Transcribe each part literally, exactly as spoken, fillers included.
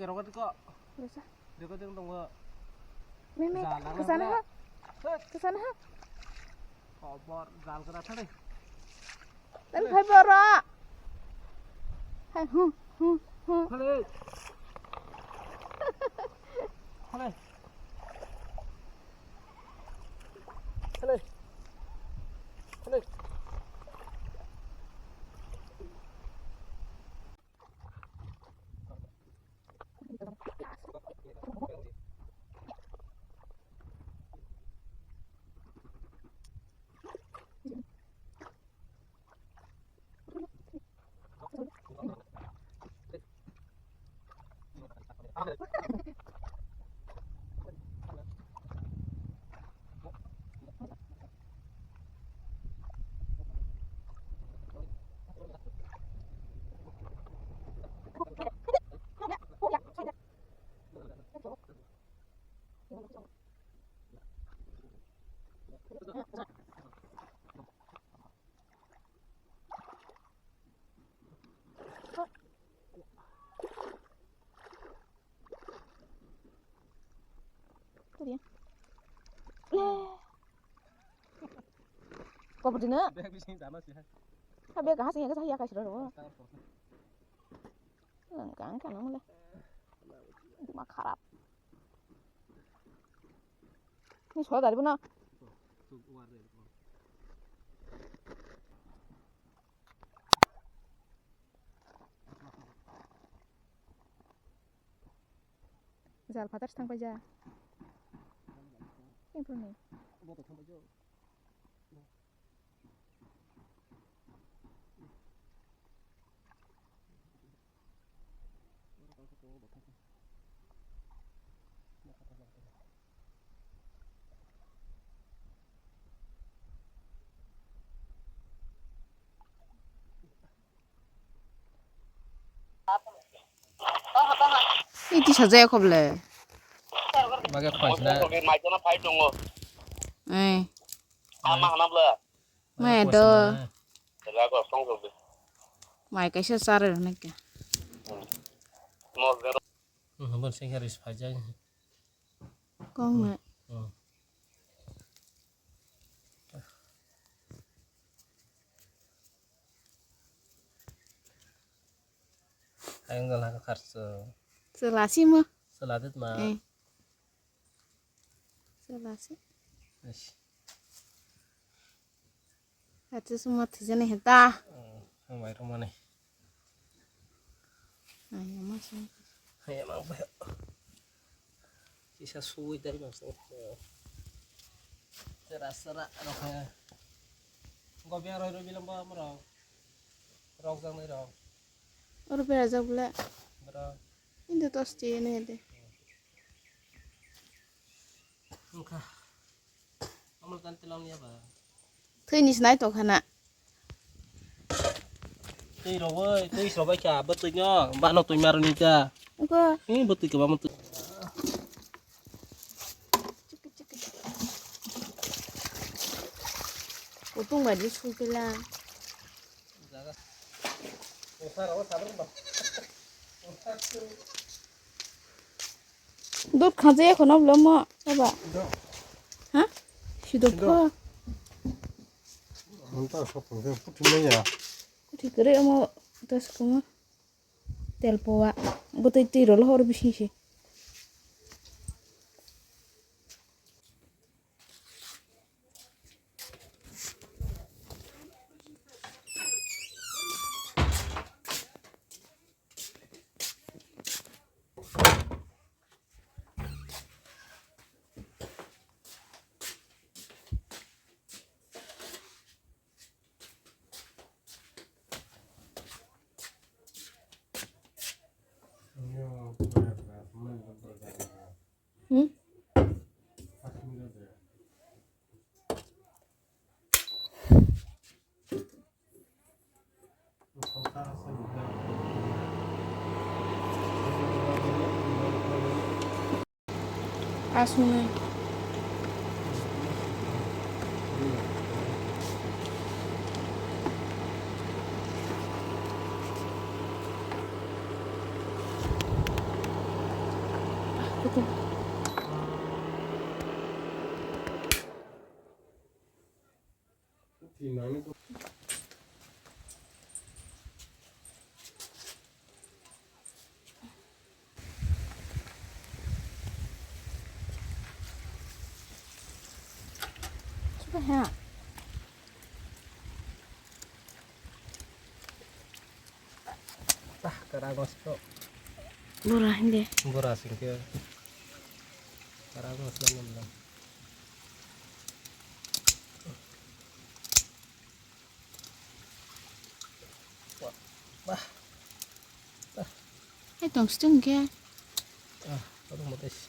Rogo diko. Bisa. Diko ding tongo. Mimi, jal ang kesana na. Ha. Kesana ha. Khobor jal kena thani. Dan phai boro. Hai, hu, hu, hu. Thani. Thani. Thani. Thani. Kobor dina. Bag bising dano sih. Ha bag ha sing ya sa ya ka siro ro. Ang kang kana mule. Dima kharap. Ni soda dari bana. Jal phatar thang paija. Kemproni. Iti sajaya khoble. Bage khoi sina. Eh. Ama hanabla. Mai do. Mai kaisa chare rwnai khe. Bon sengkhe ris phaijak. Kok nai. Ayang gala kharso. Selasi mo. Seladit ma. Eh. Selasi. Ish. Achu suma thijani heta. Hambai romani. Ayama sung. Ayama ba. Sisa sui dari mas. Sera sera rokha. Gobi aroi roi bilang ba moro. Rok jang nai rok. Oro berajak bole. Bro. Indo tos tiye ne de. Wngkha. Amul kan tilang ya ba. Thwi ni sinai to khana. Twi rowoi, twi sobai kha, bo twi no, ba no twi maro ni ta. Wngkha. Ni bo twi kha ba mo twi. Kutung bai di sui pela. Dot khaja ya khono blo mo saba. Ha? Sido pho. Monta sopong ke puthi maya. Puthi kere mo tas kuma. Tel powa. Botoi twi rolo hor bising si. Hmm? Aswk nai. Tah, kara gos to. Bura hindi. Bura singke. Kara gos na nang. Wah. Wah. Wah. Hai tong stung ke. Ah, tong mo tes.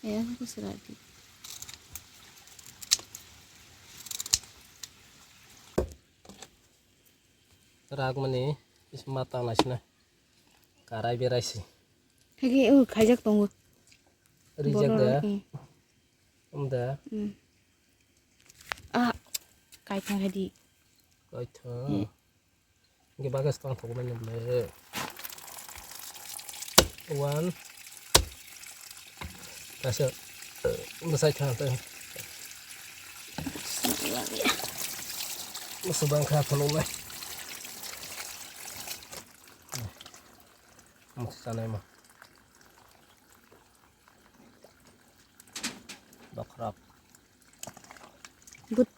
Ya, aku serati. Ragmani is mata naisna. Karai beraisi. Hagi, oh, khaijak tongo. Rijak da. Borok, hmm. Umda. Hmm. Ah, kaithang hadi. Kaithang. Hmm. Ge bagas tong thok manya ble. One. Kaisa, eh, bwsai thang tang. Bwswbang kha thang le. Muksa nai ma. Bakrap. But,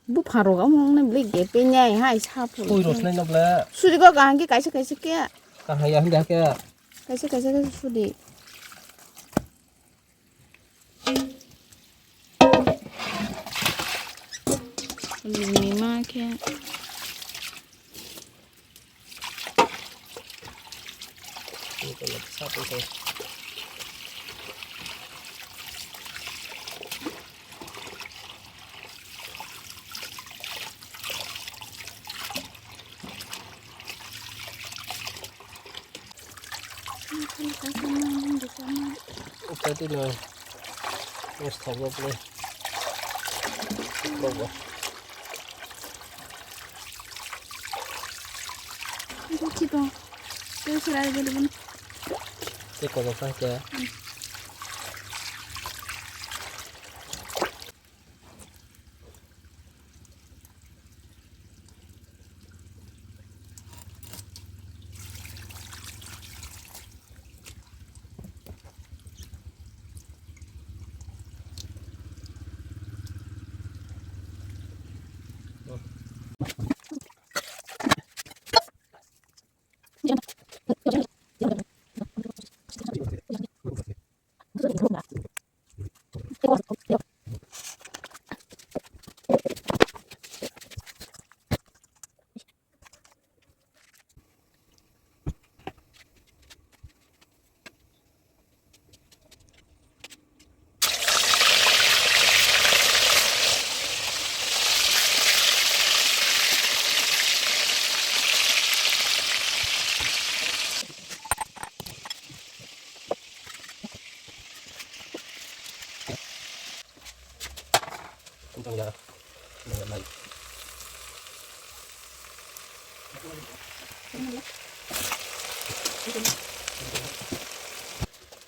buphang rok omo wngnai bwlai gepeng ya, hai sa phuru. Pui rw sinai no bwle. Sudi go kaham khe kaisa kaisa khe. Kaham ya hwnda khe. Kaisa kaisa khe sudi. Lini ma khe. Tadi no, mas thok bok le. Bok bok. Itu cito. Itu sudah ada di mana? Ciko bok kan ya. Untung ya. Untung ya, baik.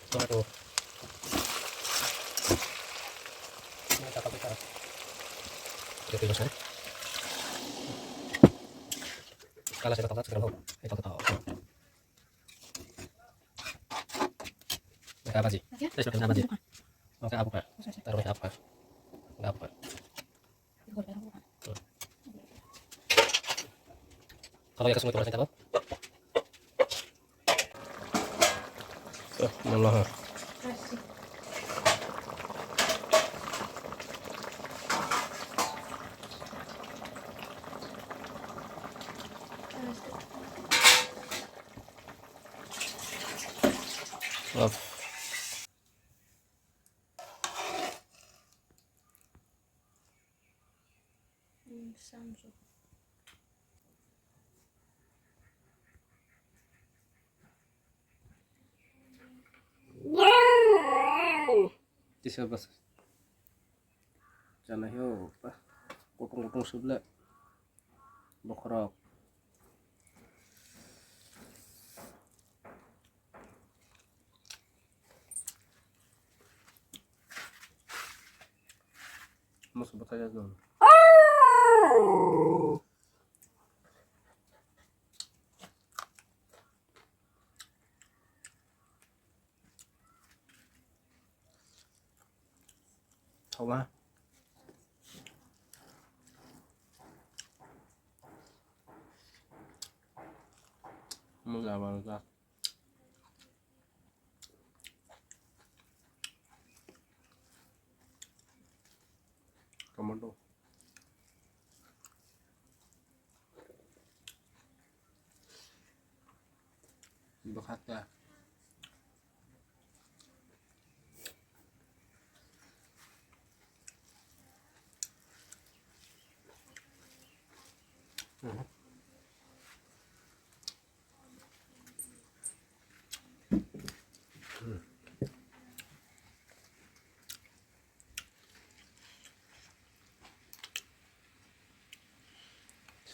Tomato. Ini tak apa-apa. Oke, terus, ya. Kalau saya tak tahu, sekarang mau. Saya tak tahu. Naka baji. Aja? Terus makan baji. Naka apa, Kak? Taruh apa? Naka apa, Kak? Kalau ya, kasih taruh. Eh, Allah. Love. Hmm, Samsung. Tisa bas. Chana hiyo pa. Kutung kutung suble. Bokhorok. Musu bwthai jak nang. Thok ma. Mula bang jak. Tomato. Bwkha ta.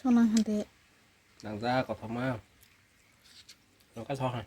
Sonang hade. Nang ja kothoma. Nang ka so ha.